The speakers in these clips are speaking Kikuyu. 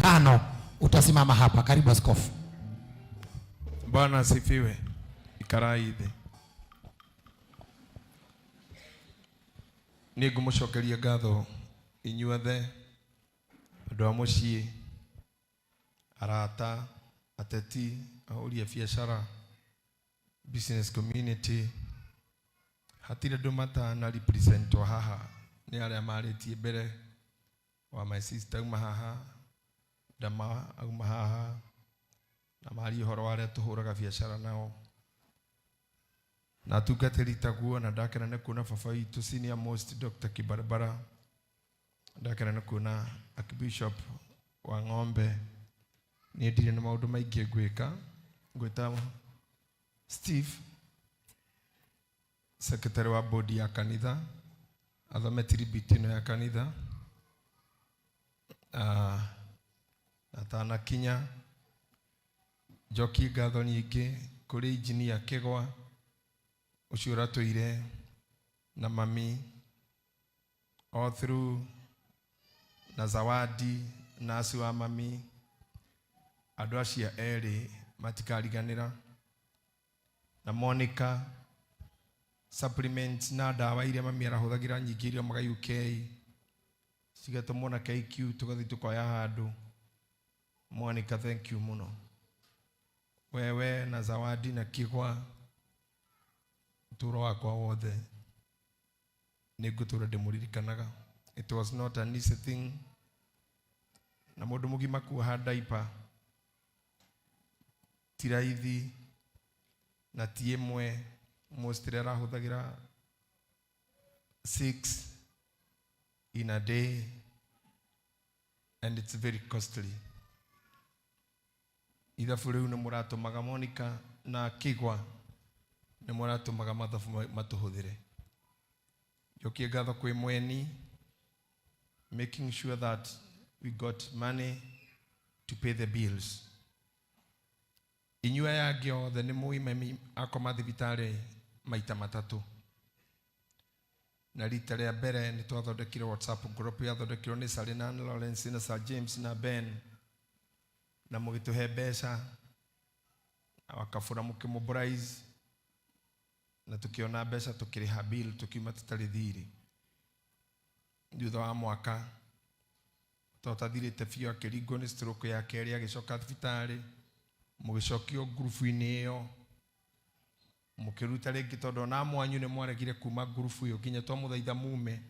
5 utasimama hapa. Karibu askofu. Bwana asifiwe. Ikarai thĩ. Nĩ ngũmũcokeria ngatho inyuothe, andũ a mũciĩ, arata, ateti, ahũri a biacara, business community. Hatirĩ andũ matana representwo haha nĩ arĩa marĩtie mbere wa my sister auma haha, Dama auma haha, na maria ũhoro wa arĩa tũhũraga biacara nao na atungatĩri taguo. Na ndakena nĩ kuona baba witũ senior most Dr. Kibarabara, ndakena nĩ kuona Archbishop wa Ng'ombe. Niĩ ndirĩ na maũndũ maingĩ ngwĩka, ngwĩta Steve, secretary wa board ya kanitha, athome tribute ĩno ya kanitha. Na tanakinya njokie ngatho nyingĩ kũrĩ engineer Kĩgwa ũcio ũratũire na mami all through, na Zawadi nasi wa mami. Andũ acio erĩ matikariganĩra, na Monica, supplements na ndawa iria mami arahũthagĩra nyingĩ iria maumaga UK cigatũmwo na KQ, tũgathiĩ tũkoya handũ. Monica, thank you mũno, wewe na Zawadi na Kigwa. Ũtũũro wakwa wothe nĩ ngũtũra ndĩmũririkanaga. It was not an easy thing na mũndũ mũgima kuoha diaper ti raithi, na ti ĩmwe, mostly arahũthagĩra six in a day, and it's very costly. Ithabu rĩu nĩ mũratũmaga Monica na Kigwa, nĩ mũratũmaga mathabu matũhũthĩre. Njokie ngatho kwĩ Mweni, making sure that we got money to pay the bills. Inyuĩ aya angĩ othe nĩ mũĩ mami akoma thibitarĩ maita matatũ, na rita rĩa mbere nĩ twathondekire WhatsApp group yathondekirwo nĩ Sarina na Lawrence na Sir James na Ben, na mũgĩtũhe mbeca na wakabũra, mũkĩmobilize na tũkĩona mbeca, tũkĩrĩha bill, tũkiuma tũtarĩ thirĩ. Thutha wa mwaka to tathirĩte biũ, akĩringwo nĩ stroke ya kerĩ, agĩcoka thibitarĩ, mũgĩcokio ngurubu-inĩ ĩyo, mũkĩruta rĩngĩ, tondũ ona mwanyu nĩ mwaregire kuma ngurubu ĩyo nginya twamũthaitha mume.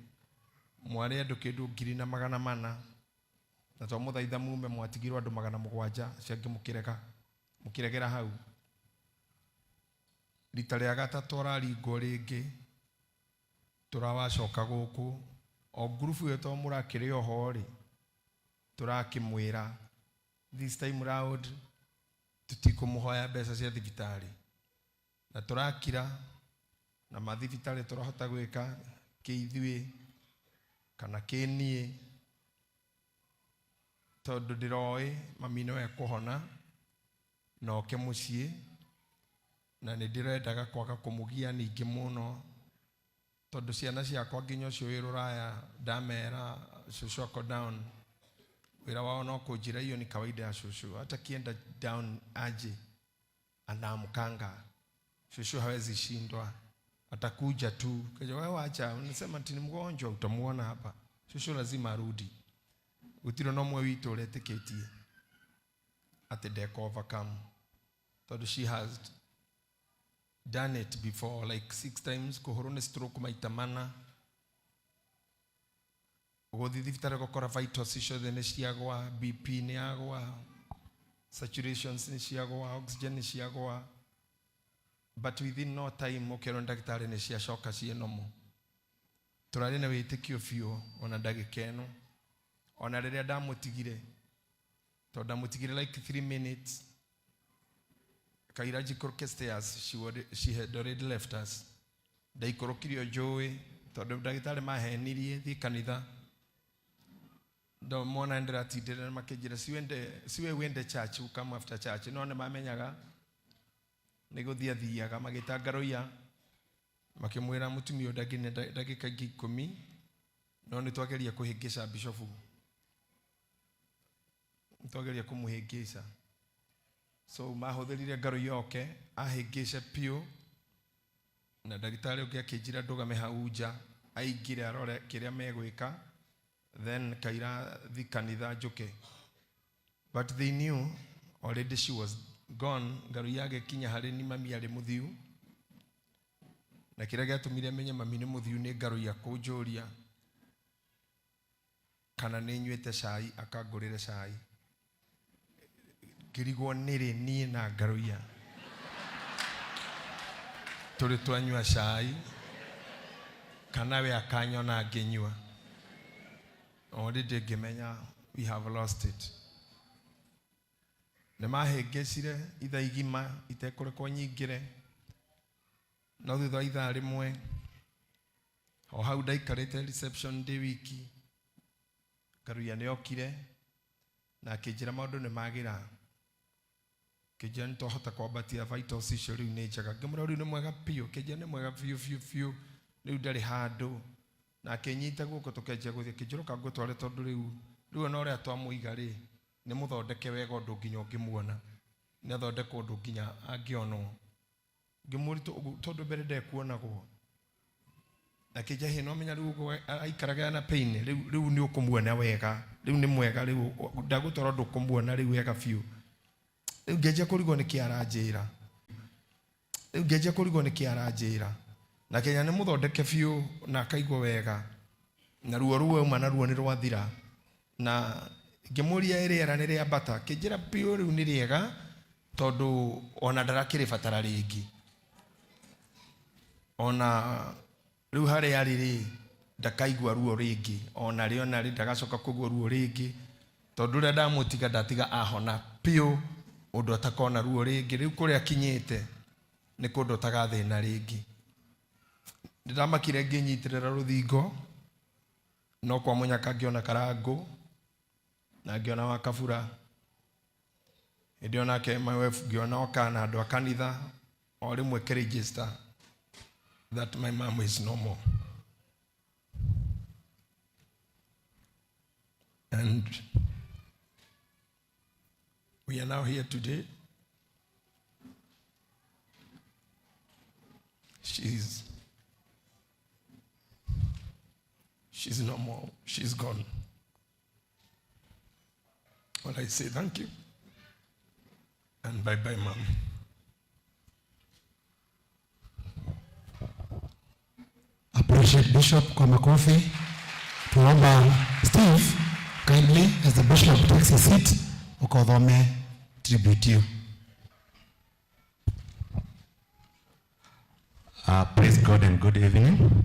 Mwarĩ andũ kĩndũ 1400, na twamũthaitha mume, mwatigirwo andũ 700, acio angĩ mũkĩrega, mũkĩregera hau. Rita rĩa gatatũ araringwo rĩngĩ, tũrawacoka gũkũ o ngurubu ĩyo, to mũrakĩrĩ oho rĩ, tũrakĩmwĩra this time round tũtikũmũhoya mbeca cia thibitarĩ, na tũrakira na mathibitarĩ tũrahota gwĩka kĩ ithuĩ kana kĩ niĩ, tondũ ndĩroĩ mami no ekũhona na oke mũciĩ, na nĩ ndĩrendaga kwaga kũmũgia ningĩ mũno, tondũ ciana ciakwa nginya ũcio wĩ rũraya ndamera cũcũ ako down, wĩra wao no kũnjĩra hiyo ni kawaida ya shushu, hata kienda down aje anaamkanga, shushu hawezi shindwa, atakuja tu. Kaja wewe wacha, unasema ati ni mgonjwa, utamuona hapa, shushu lazima arudi. Gũtirĩ na ũmwe witũ ũretĩkĩtie atĩ ndeka overcome, tondũ she has done it before like six times, kũhũrwo nĩ stroke maita mana, gũthiĩ thibitarĩ gũkora vitals ciothe nĩ ciagwa, BP nĩ yagwa, saturations nĩ ciagwa, oxygen nĩ ciagwa, but within no time ũkerwo nĩ ndagĩtarĩ nĩ ciacoka ciĩ normal. Tũrarĩ na wĩtĩkio biũ ona ndagĩka ĩno, ona rĩrĩa ndamũtigire, tondũ ndamũtigire like 3 minutes kaira njikũrũke stairs, she had already left us. Ndaikũrũkire o njũĩ, tondũ ndagĩtarĩ mahenirie thiĩ kanitha. Ndo mona ndĩratindĩra makĩnjĩra siwende, siwe uende church, you come after church. No nĩ mamenyaga nĩ gũthiĩ athiaga, magĩta ngaroia, makĩmwĩra mũtumia ũyũ ndangĩne ndagĩka ingĩ 10, no nĩ twageria kũhĩngĩca bishofu. Nĩtwageria kũmũhĩngĩca. So mahũthĩrire ngarũ yoke ahĩngĩce piũ, na ndagĩtarĩ ũngĩ akĩnjĩra ndũgame hau nja aingĩre arore kĩrĩa megwĩka, then kaira thi kanitha njũke. But they knew already she was gone. Ngarũ yagĩkinya harĩ ni mami arĩ mũthiu, na kĩrĩa gĩatũmire menye mami nĩ mũthiu nĩ ngarũ ya kũnjũria kana nĩ nyuĩte cai, akangũrĩre cai. Ngĩrigwo nĩrĩ niĩ na Ngaruiya tũrĩ twanyua cai, kana we akanyona ngĩnyua. Already ngĩmenya we have lost it. Nĩ mahĩngĩcire ithaa igima itekũrekwo nyingĩre, no thutha wa ithaa rĩmwe o hau ndaikarĩte reception ndĩ wiki, Ngaruiya nĩ okire na akĩnjĩra maũndũ nĩ magĩra, akĩnjĩra nĩ twahota kwambatia vitals icio rĩu nĩ njega. Ngĩmwĩra rĩu nĩ mwega biũ, akĩnjĩra nĩ mwega biũ biũ biũ, rĩu ndarĩ handũ. Na akĩnyita guoko tũkĩanjia gũthiĩ, akĩnjĩra ũka ngũtware tondũ rĩu ona ũrĩa twamũiga rĩ nĩ mũthondeke wega ũndũ nginya ũngĩmuona, nĩ athondekwo ũndũ nginya angĩonwo. Ngĩmũria tondũ mbere ndekuonagwo, akĩnjĩra hĩ no menya rĩu ũguo aikaraga na pain, rĩu nĩ ũkũmuona wega, rĩu nĩ mwega, rĩu ndagũtwara ũndũ ũkũmuona rĩu wega biũ. Rĩu ngĩanjia kũrigwo nĩkĩ aranjĩra, rĩu ngĩanjia kũrigwo nĩkĩ aranjĩra, na Kenya nĩ mũthondeke biũ na akaigua wega, na ruo rũu auma naruo nĩ rwathira. Na ngĩmũria rĩera nĩ rĩambata, akĩnjĩra biũ rĩu nĩ rĩega tondũ ona ndarakĩrĩbatara rĩngĩ, ona rĩu harĩa arĩ rĩ ndakaigua ruo rĩngĩ, ona rĩ ona rĩ ndagacoka kũigua ruo rĩngĩ, tondũ ũrĩa ndamũtiga ndatiga ahona biũ ũndũ atakona ruo rĩngĩ. Rĩu kũrĩa akinyĩte nĩ kũndũ ũtagathĩna rĩngĩ. Ndĩramakire ngĩnyitĩrĩra rũthingo, no kwa mũnyaka ngĩona Karangũ na ngĩona wa Kabura, hĩndĩ ĩyo nake my wife ngĩona oka na andũ a kanitha, o rĩmwe kĩregister that my mom is no more. And we are now here today. She's no more. She's gone. Well, I say thank you. And bye-bye, Mom. Appreciate Bishop kwa makofi. Tuomba Steve kindly, as the Bishop takes his seat, ukathome tribute you. Praise God and good evening.